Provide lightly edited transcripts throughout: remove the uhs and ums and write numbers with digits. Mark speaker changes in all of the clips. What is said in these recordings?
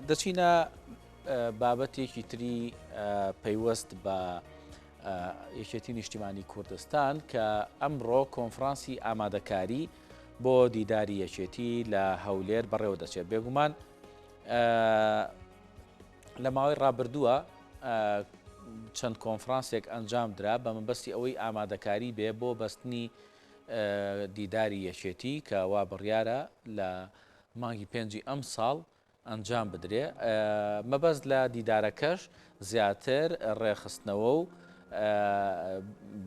Speaker 1: دەچینە بابەتێکی تری پەیوەست بە یەکێتی نیشتیمانی کوردستان کە ئەمڕۆ کۆنفرانسی ئامادەکاری بۆ دیداری یەکێتی لە هەولێر بەڕێوە دەچێت بێگومان لە ماوەی ڕابردووە چەند کۆنفرانسێک ئەنجام درا بە مەبەستی ئەوەی ئامادەکاری بێ بۆ بەستنی دیداری یەکێتی کە وا بڕیارە لە مانگی پێنجی ئەمساڵ ئەنجام بدرێ، مەبەست لە دیدارەکەش زیاتر ڕێکخستنەوە و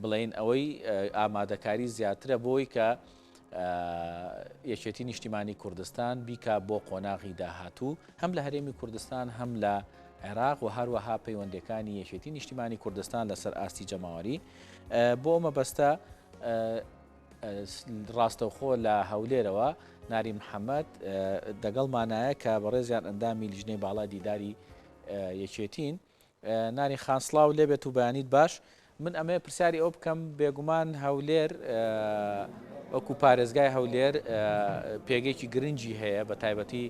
Speaker 1: بڵێین ئەوەی ئامادەکاری زیاترە بۆی کە یەکێتی نیشتیمانی کوردستان بیکا بۆ قۆناغی داهاتوو هەم لە هەرێمی کوردستان هەم لە عێراق و هەروەها پەیوەندەکانی یەکێتی نیشتیمانی کوردستان لەسەر ئاستی جەماوەری بۆ مەبەستە ڕاستەوخۆ لە هەولێرەوە ناری محەممەد دەگەڵمانایە کە بەڕێزیان ئەندامی لیژنەی باڵای دیداری یەکێتین. ناری خان سڵاو لێبێت و بەیانیت باش. من ئەمەیە پرسیاری ئەو بکەم بێگومان هەولێر وەکو پارێزگای هەولێر پێگەیەکی گرنگی هەیە بە تایبەتی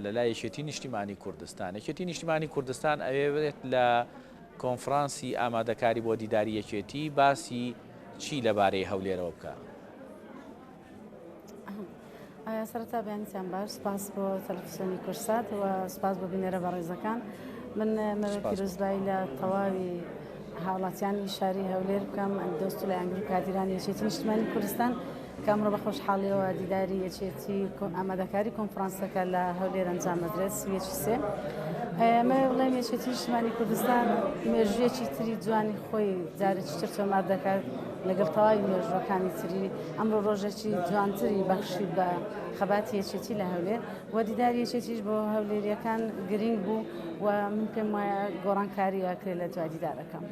Speaker 1: لە لای یەکێتی نیشتیمانی کوردستان. یەکێتی نیشتیمانی کوردستان ئەوێت لە کۆنفرانسی ئامادەکاری بۆ دیداری یەکێتی باسی چی لەبارەی هەولێرەوە بکا؟
Speaker 2: سەرەتا بەیانیتان باش، سپاس بۆ تەلەفزیۆنی کورسات و سپاس بۆ بینەرە بەڕێزەکان. من مەوێ پیرۆزبایی لە تەواوی هاوڵاتیانی شاری هەولێر بکەم، دۆست و لایەنگر و کادیرانی یەکێتی نیشتمانی کوردستان کە ئەمڕۆ بە خۆشحاڵیەوە دیداری یەکێتی ئامادەکاری کۆنفرانسەکە لە هەولێر ئەنجام دەدرێت 31 سێ. ئەمەوێ بڵێم یەکێتی نیشتمانی کوردستان مێژوویەکی تری جوانی خۆی جارێکی تر تۆمار دەکات لەگەڵ تەواوی مێژووەکانی تری ئەمڕۆ ڕۆژێکی جوانتری بەخشی بە خەباتی یەکێتی لە هەولێر و دیداری یەکێتیش بۆ هەولێریەکان گرنگ بوو و من پێم وایە گۆڕانکاری ئەکرێت لە دوای دیدارەکەم.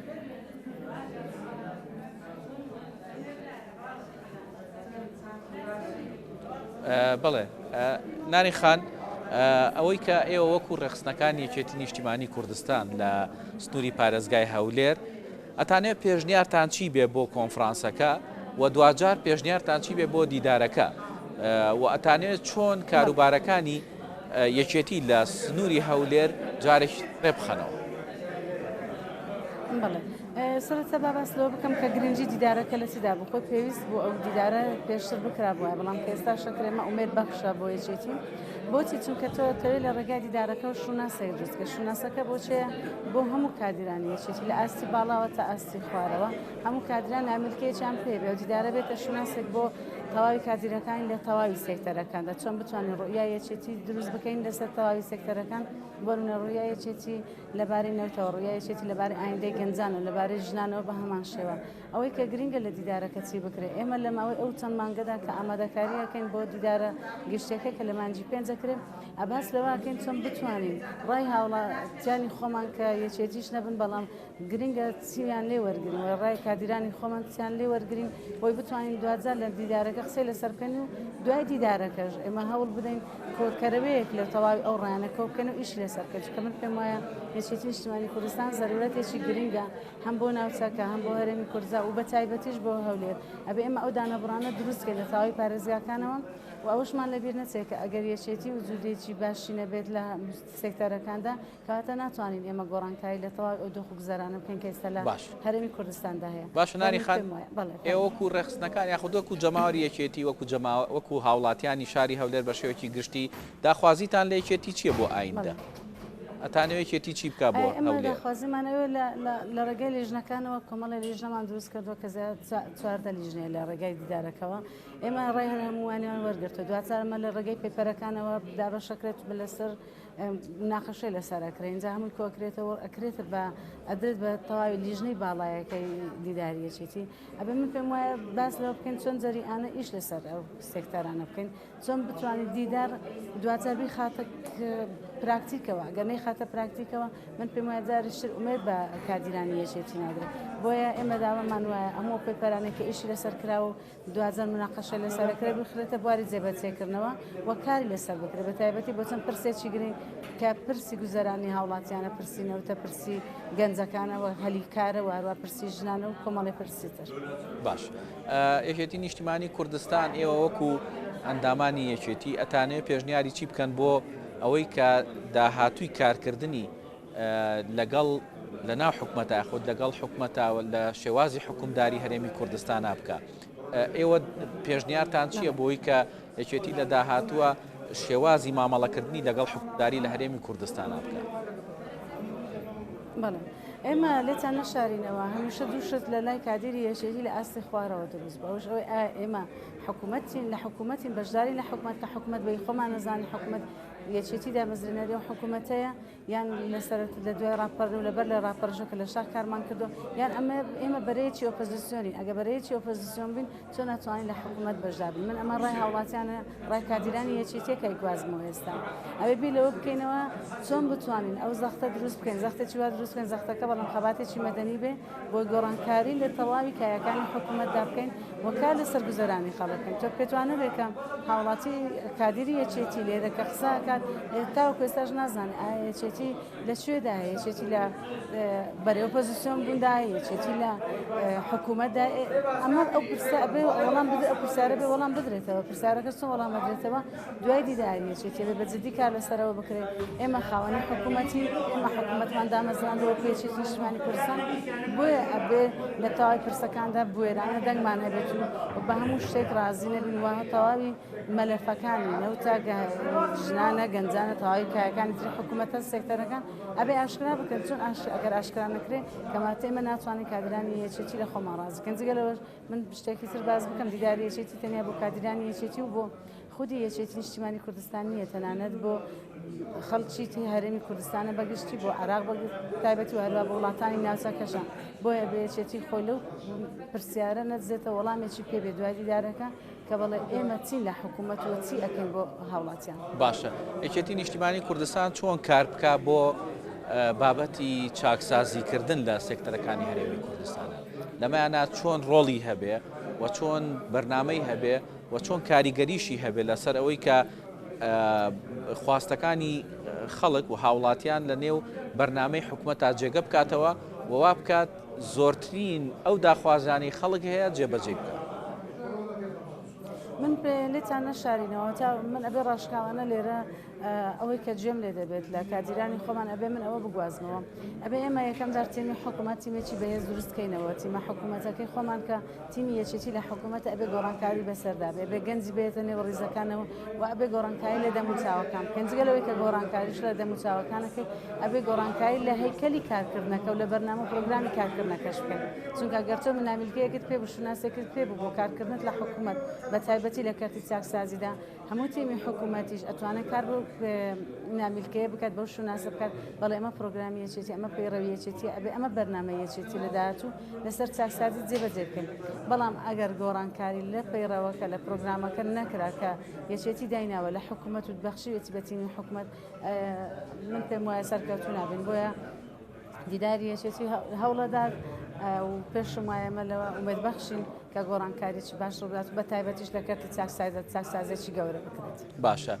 Speaker 1: بەڵێ ناری خان ئەوەی کە ئێوە وەکو ڕێخستنەکانی یەکێتی نیشتیمانی کوردستان لە سنووری پارێزگای هەولێر ئەتانێ پێشنیارتان چی بێ بۆ کۆنفرانسەکە و دواجار پێشنیارتان چی بێ بۆ دیدارەکە و ئەتانێ چۆن کاروبارەکانی یەکێتی لە سنووری هەولێر جارێکی ڕێبخەنەوە؟
Speaker 2: بەڵێ سەرەتا با باس لەوە بکەم کە گرنگی دیدارەکە لە چیدا بوو خۆی پێویست بوو ئەو دیدارە پێشتر بکرابووە بەڵام کە ئێستا شەکرێمە ئومێد بەخشە بۆ یەکێتی بۆچی چونکە تۆ تەوێ لە ڕێگای دیدارەکە و شوناسێک دروست کە شوناسەکە بۆچێ بۆ هەموو کادیرانی یەکێتی لە ئاستی باڵاوە تا ئاستی خوارەوە هەموو کادران نامیلکەیەکیان پێ بێ و دیدارە بێتە شوناسێک بۆ تەواوی کادیرەکانی لە تەواوی سێکتەرەکاندا چۆن بتوانین ڕوئیای یەکێتی دروست بکەین لەسەر تەواوی سێکتەرەکان بۆ نمونە ڕوئیای یەکێتی لەبارەی نەوتەوە، ڕوئیای یەکێتی لەبارەی ئایندەی گەنجان و لەبارەی ژنانەوە بە هەمان شێوە. ئەوەی کە گرنگە لە دیدارەکە چی بکرێت؟ ئێمە لە ماوەی ئەو چەند مانگەدا کە ئامادەکاری ئەکەین بۆ دیدارە گشتیەکە کە لە مانگی پێنج ئەکرێت، باس لەوە ئەکەین چۆن بتوانین ڕای هاوڵاتیانی خۆمان کە یەکێتیش نەبن بەڵام گرنگە چیان لێ وەرگرین و ڕای کادیرانی خۆمان چیان لێ وەرگرین بۆی بتوانین دواجار لە دیدارەکە قسەی لەسەر بکەین و دوای دیدارەکەش ئێمە هەوڵ بدەین کۆکەرەوەیەک لە تەواوی ئەو ڕایانە کۆ بکەن و ئیشی لەسەر بکەن چونکە من پێم وایە یەکێتی نیشتمانی کوردستان زەرورەتێکی گرنگە هەم بۆ ناوچەکە هەم بۆ هەرێمی کوردستان و بە تایبەتیش بۆ هەولێر ئەبێ ئێمە ئەو دانەبڕانە دروست بکەین لە تەواوی پارێزگاکانەوە و ئەوەشمان لەبیر نەچێت کە ئەگەر یەکێتی وجودێکی باشی نەبێت لە سێکتەرەکاندا کەواتە ناتوانین ئێمە گۆڕانکاری لە تەواوی ئەو دۆخ و گوزەرانە بکەین کە ئێستا لە
Speaker 1: باش.
Speaker 2: هەرێمی کوردستاندا هەیە.
Speaker 1: باشە
Speaker 2: بۆیە
Speaker 1: ناری
Speaker 2: من
Speaker 1: خان
Speaker 2: پێم وایە بەڵێ
Speaker 1: ئێوە
Speaker 2: فەرموو.
Speaker 1: وەکو ڕێکخستنەکان یاخود وەکو جەماوەری یەکێتی وەکو جەماوە وەکو هاوڵاتیانی شاری هەولێر بە شێوەیەکی گشتی داخوازیتان لە یەکێتی چییە بۆ ئایندە؟
Speaker 2: بەڵێ.
Speaker 1: ئەتانەوێ یەکێتی چی بکا بۆ
Speaker 2: ئەی ئێمە
Speaker 1: هەولێر؟
Speaker 2: داخوازیمان ئەوەیە لە لە لە ڕێگای لیژنەکانەوە کۆمەڵێ لیژنەمان دروست کردووە کە زیاد 14 لیژنەیە لە ڕێگای دیدارەکەوە ئێمە ڕای هەر هەمووانیان وەرگرتووە دواتر ئەمە لە ڕێگەی پەیپەرەکانەوە دابەشەکرێت لەسەر مناقەشەی لەسەر ئەکرێ ئینجا هەمووی کۆکرێتەوە ئەکرێتە بە ئەدرێت بە تەواوی لیژنەی باڵایەکەی دیداری یەکێتی ئەبێ من پێم وایە باس لەوە بکەین چۆن جەریئانە ئیش لەسەر ئەو سێکتەرانە بکەین چۆن بتوانین دیدار دواتر بیخاتە پراکتیکەوە گەر نەیخاتە پراکتیکەوە من پێم وایە جارێکی تر ئومێد بە کادیرانی یەکێتی نادرێت بۆیە ئێمە داوامان وایە هەموو پەیپەرانێک کە ئیشی لەسەر کراوە و دواجار موناقەشەی لەسەر ئەکرێت بخرێتە بواری جێبەجێکردنەوە و کاری لەسەر بکرێت بە تایبەتی بۆ چەند پرسێکی گرنگ کە پرسی گوزەرانی هاوڵاتیانە پرسی نەوتە پرسی گەنجەکانە و هەلی کارە و هەروە پرسی ژنانە و کۆمەڵی پرسی تر.
Speaker 1: باش یەکێتی نیشتیمانی کوردستان ئێوە وەکو ئەندامانی یەکێتی ئەتانەوێ پێشنیاری چی بکەن بۆ. ئەوەی کە داهاتووی کارکردنی لەگەڵ لە ناو حکومەتە یاخود لەگەڵ حکومەتە لە شێوازی حکومداری هەرێمی کوردستانا بکا. ئێوە پێشنیارتان چییە بۆی کە یەکێتی لە داهاتووە شێوازی مامەڵەکردنی لەگەڵ حکومداری لە هەرێمی کوردستانا بکا؟
Speaker 2: بەڵێ ئێمە لێتان نەشارینەوە هەمیشە دوو شت لە لای کادیری یەکێتی لە ئاستی خوارەوە دروست بوو ئەوش ئەوەی ئایا ئێمە حکوومەتین لە حکوومەتین بەشداری لە حکوومەت کە حکوومەت بەی خۆمان نەزانین حکوومەت یەکێتی دامەزرێنەری ئەو حکوومەتەیە یان لەسەر لە دوای ڕاپەڕین و لەبەر لە ڕاپەڕژە کە لە شاخ کارمان کردو یان ئەمە ئێمە بەرەیەکی ئۆپۆزیسیۆنین ئەگە بەرەیەکی ئۆپۆزیسیۆن بین چۆن ئەتوانین لە حکوومەت بەشدار بین من ئەمە ڕای هاوڵاتیانە ڕای کادیرانی یەکێتیەکە گوازمەوە ئێستا ئەوێ بیر لەوە بکەینەوە چۆن بتوانین ئەو زەختە دروست بکەین زەختێکی وا دروست بکەین زەختەکە بەڵام خەباتێکی مەدەنی بێ بۆ گۆڕانکاری لە تەواوی کایەکانی حکوومەتدا بکەین و کار لەسەر گوزەرانی خەڵک بکەین تۆ پێتوانە بێ کە هاوڵاتی کادیری یەکێتی لێرە کە قسە ئەکات تاوەکو ئێستاش نازانێت ئایا یەکێتی لە کوێدا هەیە یەکێتی لە بەرەی ئۆپۆزیسیۆن بووندا یەکێتی لە حکوومەتدا ئەمە ئەو پرسە بێ وەڵام بدر ئەو پرسیارە بێ وەڵام بدرێتەوە پرسیارەکە چۆن وەڵام بدرێتەوە دوای دیداری یەکێتی بێ بە جدی کار لەسەرەوە بکرێت ئێمە خاوەنی حکوومەتی ئێمە حکوومەتمان دامەزراندەوە وەکو یەکێتی نیشتمانی کوردستان بۆیە ئەبێ لە تەواوی پرسەکاندا بوێرانە دەنگمان هەبێت و بە هەموو شتێک ڕازی نەبین و تەواوی مەلەفەکانی نەوتە ژنانە گەنجانە تەواوی کایەکانی تری حکوومەتە سێکتەرەکان ئەبێ ئاشکرا بکەن چون ئەگەر ئاشکرا نەکرێ کەماتە ئێمە ناتوانین کادرانی یەکێتی لە خۆمان ڕازی کەن جگە لەوەش من شتێکی تر باس بکەم دیداری یەکێتی تەنیا بۆ کادرانی یەکێتی و بۆ خودی یەکێتی نیشتیمانی کوردستان نییە تەنانەت بۆ خەڵکی هەرێمی کوردستانە بەگشتی بۆ عراق بە تایبەتی و هەروە بۆ وڵاتانی ناوچەکەشە بۆیە بێ یەکێتی خۆی لەو پرسیارە نەدزێتە وەڵامێکی پێ بێ دوای دیدارەکە کە بەڵێ ئێمە چین لە حکوومەت و چی ئەکەین بۆ هاوڵاتیان.
Speaker 1: باشە یەکێتی نیشتیمانی کوردستان چۆن کار بکا بۆ بابەتی چاکسازی کردن لە سێکتەرەکانی هەرێمی کوردستانە لەمەیانا چۆن ڕۆڵی هەبێ و چۆن بەرنامەی هەبێ و چۆن کاریگەریشی هەبێ لەسەر ئەوەی کە خواستەکانی خەڵک و هاوڵاتیان لە نێو بەرنامەی حکومەتا جێگە بکاتەوە و وا بکات زۆرترین ئەو داخوازیانەی خەڵک هەیە جێبەجێی بکات.
Speaker 2: من لێتان نەشارینەوە تا من ئەبێ ڕاشکاوانە لێرە ئەوەی کە گوێم لێ دەبێت لە کادیرانی خۆمان ئەبێ من ئەوە بگوازمەوە ئەبێ ئێمە یەکەم جار تیمی حکوومەت تیمێکی بەهێز دروستکەینەوە تیمە حکوومەتەکەی خۆمان کە تیمی یەکێتی لە حکوومەتە ئەبێ گۆڕانکاری بەسەردا بێ بێ گەنجی بێتە نێو ڕیزەکانەوە و ئەبێ گۆڕانکاری لە دەموچاوەکان بکەن جگە لەوەی کە گۆڕانکاریش لە دەموچاوەکانەکەی ئەبێ گۆڕانکاری لە هەیکەلی کارکردنەکە و لە بەرنامە و پرۆگرامی کارکردنەکەش بکەن چونکە گەر تۆ منامیلکەیەکت پێ بوو شوناسێکت پێ بوو بۆ کارکردنت لە حکوومەت بە تایبەتی لە کەرتی چاکسازیدا هەموو تیمی حکوومەتیش ئەتوانێت کار بۆ نامیلکەیە بکات بەو شوناسە بکات بەڵێ ئەمە پرۆگرامی یەکێتی ئەمە پەیڕەوی یەکێتی ئەبێ ئەمە بەرنامەی یەکێتی لە داهاتوو لەسەر چاکسازی جێبەجێ بکەین بەڵام ئەگەر گۆڕانکاری لە پەیڕەوەکە لە پرۆگرامەکە نەکرا کە یەکێتی دایناوە لە حکوومەت و بەخشیوێتی بە تیمی حکوومەت من پێم وایە سەرکەوتوو نابین بۆیە دیداری یەکێتی هەوڵەدات و پێشم وایە ئێمە لەوە ئومێد بەخشین کە گۆڕانکاریی باش ڕووبدات و بە تایبەتیش لە کەرتی چاکسازییەکی گەورە بکرێت.
Speaker 1: باشە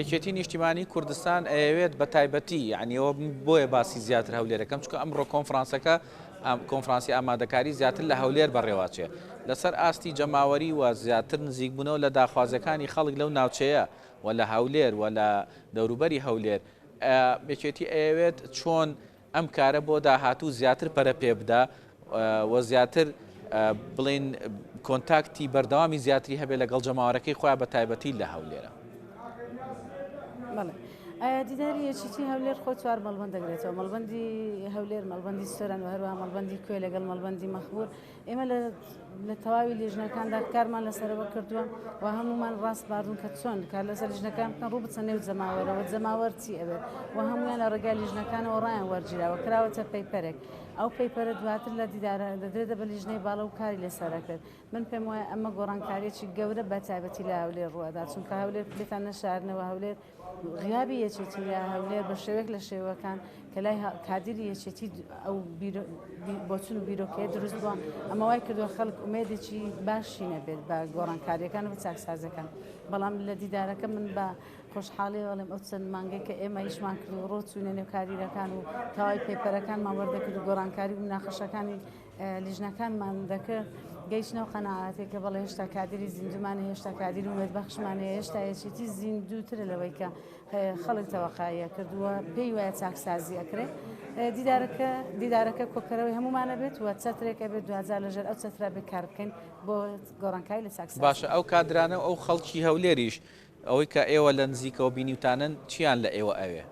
Speaker 1: یەکێتی نیشتیمانی کوردستان ئەیەوێت بە تایبەتی یعنی ئەوە بۆیە باسی زیاتر هەولێرەکەم چونکە ئەمڕۆ کۆنفرانسەکە کۆنفرانسی ئامادەکاری زیاتر لە هەولێر بەڕێواچێ لەسەر ئاستی جەماوەری و زیاتر نزیکبوونەوە لە داخوازیەکانی خەڵک لەو ناوچەیە و لە هەولێر و لە دەوروبەری هەولێر یەکێتی ئەیەوێت چۆن ئەم کارە بۆ داهاتوو زیاتر پەرە پێ بدا و زیاتر بڵێن کۆنتاکتی بەردەوامی زیاتری هەبێت لەگەڵ جەماوەرەکەی خۆیان بە تایبەتی لە هەولێرە.
Speaker 2: بەڵێ. دیداری یەکێتی هەولێر خۆی چوار مەڵبەند دەگرێتەوە مەڵبەندی هەولێر مەڵبەندی سۆران و هەروەها مەڵبەندی کوێ لەگەڵ مەڵبەندی مەخمور ئێمە لە تەواوی لیژنەکاندا کارمان لەسەرەوە کردووە و هەمومان ڕاسپاردون کە چۆن کار لەسەر لیژنەکان بکەن ڕوو بچە نێو جەماوەرەوە جەماوەر چی ئەوێت و هەمویان لە ڕێگای لیژنەکانەوە ڕایان وەرگیراوە کراوەتە paper ێک ئەو paper ە دواتر لە دیدارە دەدرێتە بە لیژنەی باڵا و کاری لەسەرەکرێت من پێم وایە ئەمە گۆڕانکاریەکی گەورە بە تایبەتی لە هەولێر ڕووەدا چونکە هەولێر پێتان نەشارنەوە هەولێر غیابی یەکێتی لە هەولێر بە شێوەیەک لە شێوەکان کە لای کادیری یەکێتی ئەو بۆچون و بیرۆکەیە دروست بووە ئەمە وای کردووە خەڵک ئومێدێکی باشی نەبێت بە گۆڕانکاریەکان و چاکسازەکان بەڵام لە دیدارەکە من بە خۆشحاڵی وەڵێم ئەو چەند مانگەی کە ئێمە ئیشمان کرد و ڕۆچوونە نێو کادیرەکان و تەواوی paper ەکانمان وەردەکرد و گۆڕانکاری و مناقەشەکانی لیژنەکانمان دەکرد. گەیشتنە ئەو قەناعەتەی کە بەڵێ هێشتا کادیری زیندوومان هەیە، هێشتا کادیری ئومێدبەخشمان هەیە، هێشتا یەکێتی زیندووترە لەوەی کە خەڵک تەوەقعی ئەکرد و پێی وایە چاکسازی ئەکرێ. دیدارەکە دیدارەکە کۆکەرەوەی هەموومان ئەبێت و چەترێک ئەبێت دواجار لەژێر ئەو چەترا بێ کار بکەین بۆ گۆڕانکاری لە چاکسازی.
Speaker 1: باشە ئەو کادرانە و ئەو خەڵکی هەولێریش ئەوەی کە ئێوە لە نزیکەوە بینیوتانن چیان لە ئێوە ئەوێ؟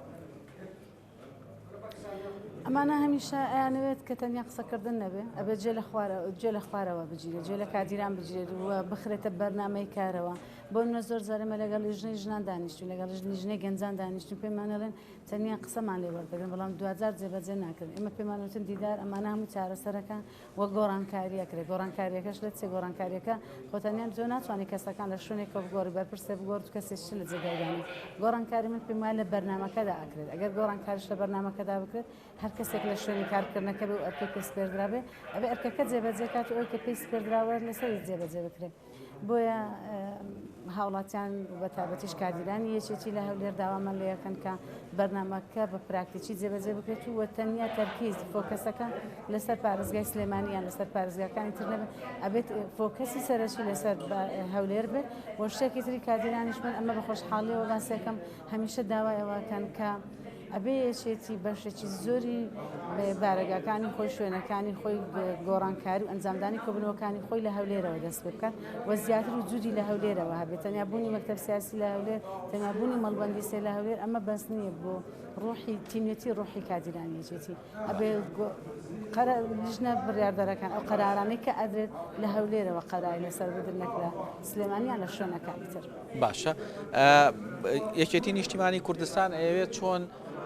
Speaker 2: ئەمانە هەمیشە ئەیانەوێت کە تەنیا قسەکردن نەبێ، ئەبێت جێ لە خوارەوە جێ لە خوارەوە بگیرێت، جێ لە کادیران بگیرێت و بخرێتە بەرنامەی کارەوە. بۆ نمونە زۆر جار ئێمە لەگەڵ لیژنەی ژنان دانیشتوین، لەگەڵ لیژنەی گەنجان دانیشتوین، پێمان ئەڵێن تەنیا قسەمان لێ وەردەگرن بەڵام دواجار جێبەجێ ناکرێن. ئێمە پێمان وتن دیدار ئەمانە هەموو چارەسەرەکە و گۆڕانکاری ئەکرێت. گۆڕانکارییەکەش لە چیە؟ گۆڕانکارییەکە خۆ تەنیا تۆ ناتوانی کەسەکان لە شوێنێکەوە بگۆڕی، بەرپرسێ بگۆڕیت و کەسێکی تر لە جێگای دانێی. گۆڕانکاری من پێم وایە لە بەرنامەکەدا ئەکرێت. ئەگەر گۆڕانکاریش لە بەرنامەکەدا بکرێت، هەر کەسێک لە شوێنی کارکردنەکە بێ و ئەرکەی پێ سپێردرابێ، ئەبێ ئەرکەکە جێبەجێ کات و ئەوەی کە پێی سپێردراوە لەسەری جێبەجێ بکرێت. بۆیە هاوڵاتیان و بە تایبەتیش کادیرانی یەکێتی لە هەولێر داوامان لێ ئەکەن کە بەرنامەکە بە پراکتیکی جێبەجێ بکرێت و تەنیا تەرکیز focus ەکە لەسەر پارێزگای سلێمانی یان لەسەر پارێزگاکانی تر نەبێت، ئەبێت focus ی سەرەکی لەسەر هەولێر بێت. و شتێکی تری کادیرانیش من ئەمە بە خۆشحاڵیەوە باسێکم، هەمیشە داوای ئەوەکەن کە ئەبێ یەکێتی بەشێکی زۆری بارەگاکانی خۆی، شوێنەکانی خۆی، گۆڕانکاری و ئەنجامدانی کۆبوونەوەکانی خۆی لە هەولێرەوە دەست پێ بکات و زیاتر وجودی لە هەولێرەوە هەبێت. تەنیا بوونی مەکتەب سیاسی لە هەولێر، تەنیا بوونی مەڵبەندی سێ لە هەولێر ئەمە بەس نییە بۆ ڕۆحی تیمێتی، ڕۆحی کادیرانی یەکێتی. ئەبێ لیژنە بڕیاردەرەکان ئەو قەرارانەی کە ئەدرێت لە هەولێرەوە قەراری لەسەر بدرێت نەک لە سلێمانی یان لە شوێنەکانی تر.
Speaker 1: باشە یەکێتی نیشتیمانی کوردستان ئەیەوێت چۆن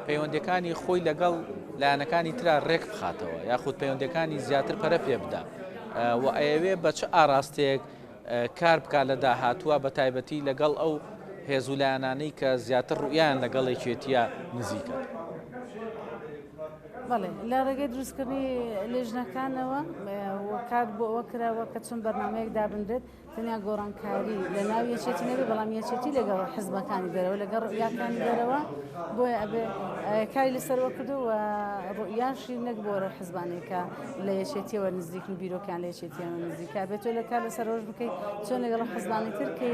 Speaker 1: پەیوەندەکانی خۆی لەگەڵ لایەنەکانی ترا ڕێک بخاتەوە یاخود پەیوەندەکانی زیاتر پەرە پێ بدا و ئەیەوێ بە چ ئاراستەیەک کار بکات لە داهاتووە بە تایبەتی لەگەڵ ئەو هێز و لایەنانەی کە زیاتر ڕوئیایان لەگەڵ یەکێتیە نزیکە.
Speaker 2: بەڵێ لە ڕێگەی دروستکردنی لێژنەکانەوە و کار بۆ ئەوە کراوە کە چۆن بەرنامەیەک دابنرێت تەنیا گۆڕانکاری لە ناو یەکێتی نەبێ، بەڵام یەکێتی لەگەڵ حزبەکانی دەرەوە، لەگەڵ ڕوئیاکانی دەرەوە، بۆیە ئەبێ کاری لەسەرەوە کردو و ڕوئیاشی نەک بۆ ئەو حزبانەی کە لە یەکێتیەوە نزیکن و بیرۆکیان لە یەکێتیەوە نزیکە، ئەبێ تۆ لە کار لەسەرەوەش بکەیت چۆن لەگەڵ حزبانی تر کە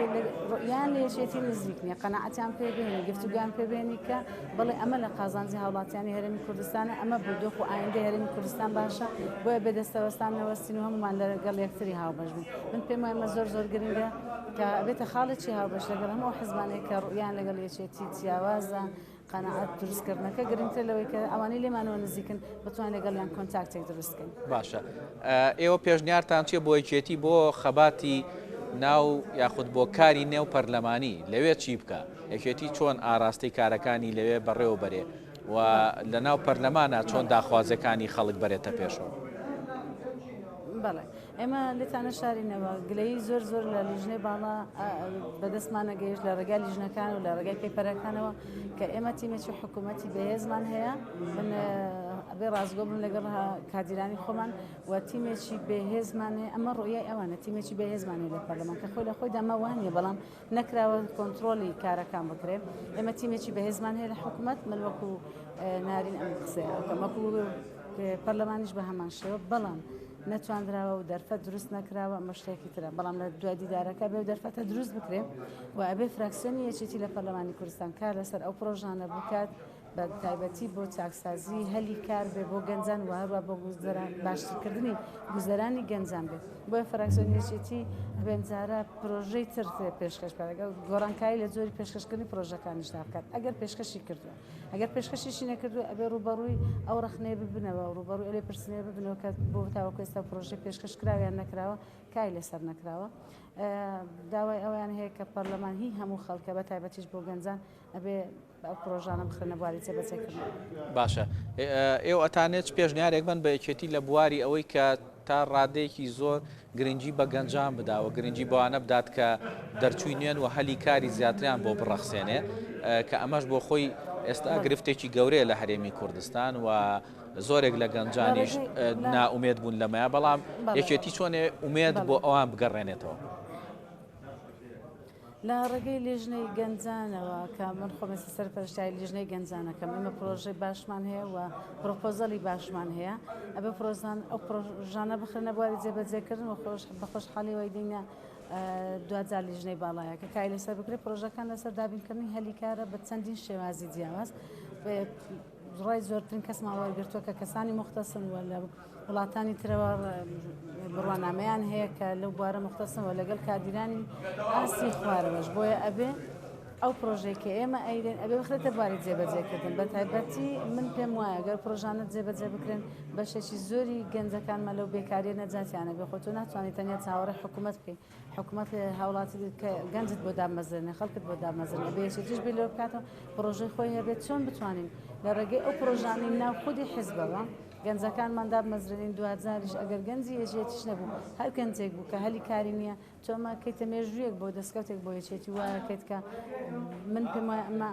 Speaker 2: ڕوئیان لە یەکێتی نزیک نییە قەناعەتیان پێ بێنی، گفتوگۆیان پێ بێنی کە بەڵێ ئەمە لە قازانجی هاوڵاتیانی هەرێمی کوردستانە، ئەمە بۆ دۆخ و ئایندەی هەرێمی کوردستان باشە، بۆیە بێ دەستەوەستان نەوەستین و هەموومان لەگەڵ یەکتری هاوبەش بین. من پێم وایە ئەمە زۆر زۆر گرنگە کە ئەبێتە خاڵێکی هاوبەش لەگەڵ هەموو ئەو حزبانەی کە ڕوئیان لەگەڵ یەکێتی جیاوازە، قەناعەت دروستکردنەکە گرنگترە لەوەی کە ئەوانەی لێمانەوە نزیکن بتوانین لەگەڵیان contact ێک دروست بکەین.
Speaker 1: باشە ئێوە پێشنیارتان چیە بۆ یەکێتی بۆ خەباتی ناو یاخود بۆ کاری نێو پەرلەمانی لەوێ چی بکا؟ یەکێتی چۆن ئاراستەی کارەکانی لەوێ بەڕێوە بەرێ و لە ناو پەرلەمانا چۆن داخوازیەکانی خەڵک بەرێتە پێشەوە؟
Speaker 2: بەڵێ ئێمە لێتانە شارینەوە گلەیی زۆر زۆر لە لیژنەی باڵا بەدەستمانە گەیشت لە ڕێگای لیژنەکان و لە ڕێگای paper ەکانەوە کە ئێمە تیمێکی حکوومەتی بەهێزمان هەیە من ئەبێ ڕاستگۆ بم لەگەڵ کادیرانی خۆمان و تیمێکی بەهێزمان هەیە ئەمە ڕوئیای ئەوانە تیمێکی بەهێزمان هەیە لە پەرلەمان کە خۆی لە خۆیدا ئەمە وانییە بەڵام نەکراوە کۆنترۆڵی کارەکان بکرێت. ئێمە تیمێکی بەهێزمان هەیە لە حکومەت، من وەکو نارین ئەم قسەیە ئەکەم، وەکو پەرلەمانیش بە هەمان شێوە، بەڵام نەتواندراوە و دەرفەت دروست نەکراوە، ئەمە شتێکی ترە. بەڵام لە دوای دیدارەکە بێ دەرفەتە دروست بکرێ و ئەبێ فراکسیۆنی یەکێتی لە پەرلەمانی کوردستان کار لەسەر ئەو پرۆژانە بکات، بە تایبەتی بۆ چاکسازی هەلی کار بێ بۆ گەنجان و هەروە بۆ باشترکردنی گوزەرانی گەنجان بێت. بۆیە فراکسیۆنی یەکێتی ئەبێ ئەمجارە پرۆژەی تر پێشکەش بکات، ئەگەر گۆڕانکاری لە جۆری پێشکەشکردنی پرۆژەکانیشدا بکات، ئەگەر پێشکەشی کردووە، ئەگەر پێشکەشیشی نەکردووە ئەبێ ڕووبەڕووی ئەو ڕەخنەیە ببنەوە و ڕووبەڕووی ئەو لێپرسینەوە ببنەوە کە بۆ تاوەکو ئێستا پرۆژەی پێشکەش کراویان نەکراوە، کاری لەسەر نەکراوە. داوای ئەویان هەیە کە پەرلەمان هی هەموو خەڵکە، بە تایبەتیش بۆ گەنجان ئەبێ ئەو پرۆژانە بخرێنە بواری جێبەجێکردنەوە.
Speaker 1: باشە ئێوە ئەتانێت چ پێشنیارێک بن بە یەکێتی لە بواری ئەوەی کە تا ڕادەیەکی زۆر گرنگی بە گەنجان بدا و گرنگی بەوانە بدات کە دەرچووی نوێن و هەلی کاری زیاتریان بۆ بڕەخسێنێ کە ئەمەش بۆ خۆی ئێستا گرفتێکی گەورەیە لە هەرێمی کوردستان و زۆرێک لە گەنجانیش نائومێد بوون لەمەیە بەڵام یەکێتی چۆنێ ئومێد بۆ ئەوان بگەڕێنێتەوە؟
Speaker 2: لە ڕێگەی لیژنەی گەنجانەوە کە من خۆم ئێستا سەرپەرشتیاری لیژنەی گەنجانەکەم ئێمە پرۆژەی باشمان هەیە و پرۆپۆزەلی باشمان هەیە ئەبێ پرۆزان ئەو پرۆژانە بخرێنە بواری جێبەجێکردن و خۆش بە خۆشحاڵیەوەی دێینە دواجار لیژنەی باڵایە کە کاری لەسەر بکرێت پرۆژەکان لەسەر دابینکردنی هەلی کارە بە چەندین شێوازی جیاواز ڕای زۆرترین کەسمان وەرگرتووە کە کەسانی موختەسن و لە وڵاتانی ترەوە بڕوانامەیان هەیە کە لەو بوارە موختەسن و لەگەڵ کادیرانی ئاستی خوارەوەش بۆیە ئەبێ ئەو پرۆژەی کە ئێمە ئەیدەین ئەبێ بخرێتە بواری جێبەجێکردن بە تایبەتی من پێم وایە گەر پرۆژانە جێبەجێ بکرێن بەشێکی زۆری گەنجەکانمان لەو بێکاریە نەجاتیانە بێ خۆ تۆ ناتوانانی تەنیا چاوەڕێ حکوومەت بکەیت حکومەت هاوڵاتی کە گەنجت بۆ دامەزرێنێ خەڵکت بۆ دامەزرێنێ ئەبێ یەکێتیش بیر لەوە بکاتەوە پڕۆژەی خۆی هەبێت چۆن بتوانین لە ڕێگەی ئەو پڕۆژانەی ناو خودی حزبەوە گەنجەکانمان دابمەزرێنین دواجاریش ئەگەر گەنجی یەکێتیش نەبوو هەر گەنجێک بوو کە هەلی کاری نییە تۆ ئەمە کەیتە مێژوویەک بۆ دەستکەوتێک بۆ یەکێتی وایەکەیت کە من پێم وایە ئەمە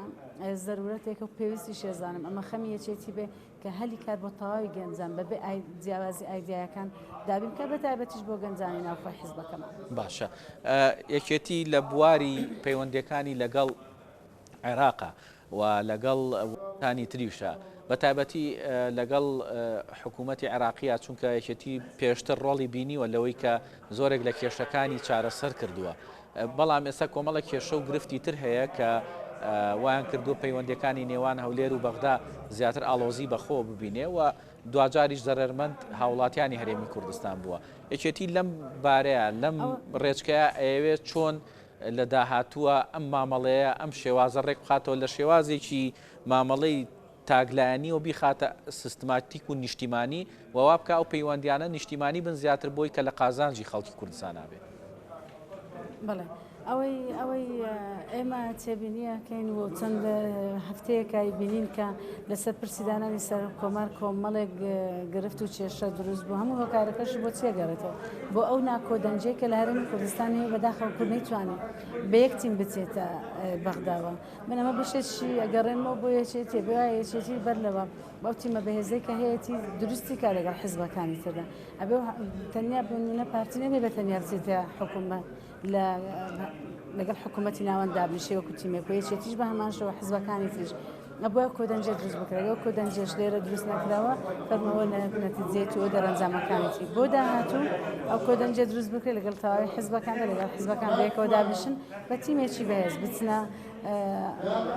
Speaker 2: زەرورەتێکە و پێویستی شێزانم ئەمە خەمی یەکێتی بێ کە هەلی کار بۆ تەواوی گەنجان بەبێ جیاوازی ئایدیایەکان دابین بکات بە تایبەتیش بۆ گەنجانی ناوخۆی حزبەکەمان.
Speaker 1: باشە یەکێتی لە بواری پەیوەندیەکانی لەگەڵ عێراقا و لەگەڵ وڵاتانی تریشە بە تایبەتی لەگەڵ حکوومەتی عێراقیە چونکە یەکێتی پێشتر ڕۆڵی بینیوە لەوەی کە زۆرێک لە کێشەکانی چارەسەر کردووە بەڵام ئێستا کۆمەڵێک کێشە و گرفتی تر هەیە کە وایان کردووە پەیوەندیەکانی نێوان هەولێر و بەغدا زیاتر ئاڵۆزی بەخۆوە ببینێ و دواجاریش زەرەرمەند هاوڵاتیانی هەرێمی کوردستان بووە. یەکێتی لەم بارەیە لەم ڕێچکەیە ئەیەوێت چۆن لە داهاتووە ئەم مامەڵەیە ئەم شێوازە ڕێک بخاتەوە لە شێوازێکی مامەڵەی تاکلایەنیەوە بیخاتە سیستماتیک و نیشتیمانی و وا بکا ئەو پەیوەندیانە نیشتیمانی بن زیاتر بۆی کە لە قازانجی خەڵکی کوردستانا بێ.
Speaker 2: بەڵێ ئەوەی ئەوەی ئێمە تێبینیەکەین و چەند هەفتەیەکە بینین کە لەسەر پرسی دانانی سەرۆک کۆمار کۆمەڵێک گرفت و کێشە دروست بوو هەموو هۆکارەکەش بۆ چیە گەڕێتەوە بۆ ئەو ناکۆدەنجەی کە لە هەرێمی کوردستان هەیە بەداخەوە کورد نەیتوانێت بە یەک تیم بچێتە بەغداوە من ئەمە بەشێکی ئەگەڕێنمەوە بۆ یەکێتی بۆ یەکێتی بەر لەوە بەو تیمە بەهێزەی کە هەیەتی دروستی کا لەگەڵ حزبەکانی تردا ئەبێ تەنیا بۆ نمونە پارتی نەبێ بە تەنیا بچێتە حکوومەت لە لەگەڵ حکوومەتی ناوەند دابنیشێ وەکو تیمێک و یەکێتیش بە هەمان شێوە حزبەکانی تریش ئەبوایە کۆدەنجێ دروست بکرێت ئەو کۆدەنجێش لێرە دروست نەکراوە فەرمەوە نەتیجەیەتی و دەرەنجامەکانێتی بۆ داهاتوو ئەو کۆدەنجێ دروست بکرێت لەگەڵ تەواوی حزبەکاندا لەگەڵ حزبەکان بەیەکەوە دابنیشن بە تیمێکی بەهێز بچنە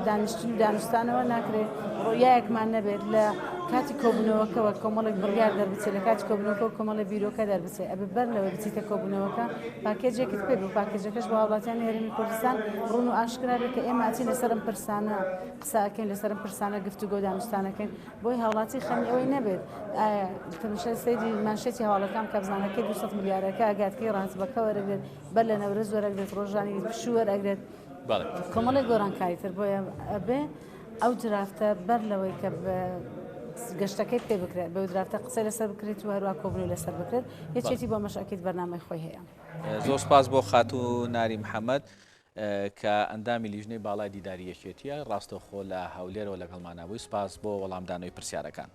Speaker 2: دانیشتن و دانوستانەوە ناکرێت ڕۆیایەکمان نەبێت لە کاتی کۆبوونەوەکەوە کۆمەڵێک بڕیار دەربچێت لە کاتی کۆبوونەوەکە کۆمەڵی بیرۆکە دەربچێت ئەبێ بەر لەوەی بچیتە کۆبوونەوەکە پاکێجێکت پێ بوو پاکێجەکەش بۆ هاوڵاتیانی هەرێمی کوردستان ڕوون و ئاشکرا بێت کە ئێمە ئەچین لەسەر ئەم پرسانە قسە ئەکەین لەسەر ئەم پرسانە گفتوگۆ دانوستانەکەین بۆی هاوڵاتی خەمی ئەوەی نەبێت ئایا تەماشای سەیری مانشێتی هەواڵەکان بکە بزانە کەی 200 ملیارەکە ئەگات کەی ڕاتبەکە وەرەگرێت بەر لە نەورۆز وەرەگرێت ڕۆژانی پشوو وەرئەگرێت کۆمەڵێک گۆڕانکاری تر بۆیە ئەبێ ئەو درافتە بەر لەوەی کە گەشتەکەی پێ بکرێت بەو درافتە قسەی لەسەر بکرێت و هەروە کۆبنەوە لەسەر بکرێت یەکێتی بۆ مەشەکیت بەرنامەی خۆی هەیە.
Speaker 1: زۆر سپاس بۆ خاتوو ناری محەمەد کە ئەندامی لیژنەی باڵای دیداری یەکێتیە ڕاستەوخۆ لە هەولێرەوە لەگەڵمانا بووی سپاس بۆ وەڵامدانەوەی پرسیارەکان.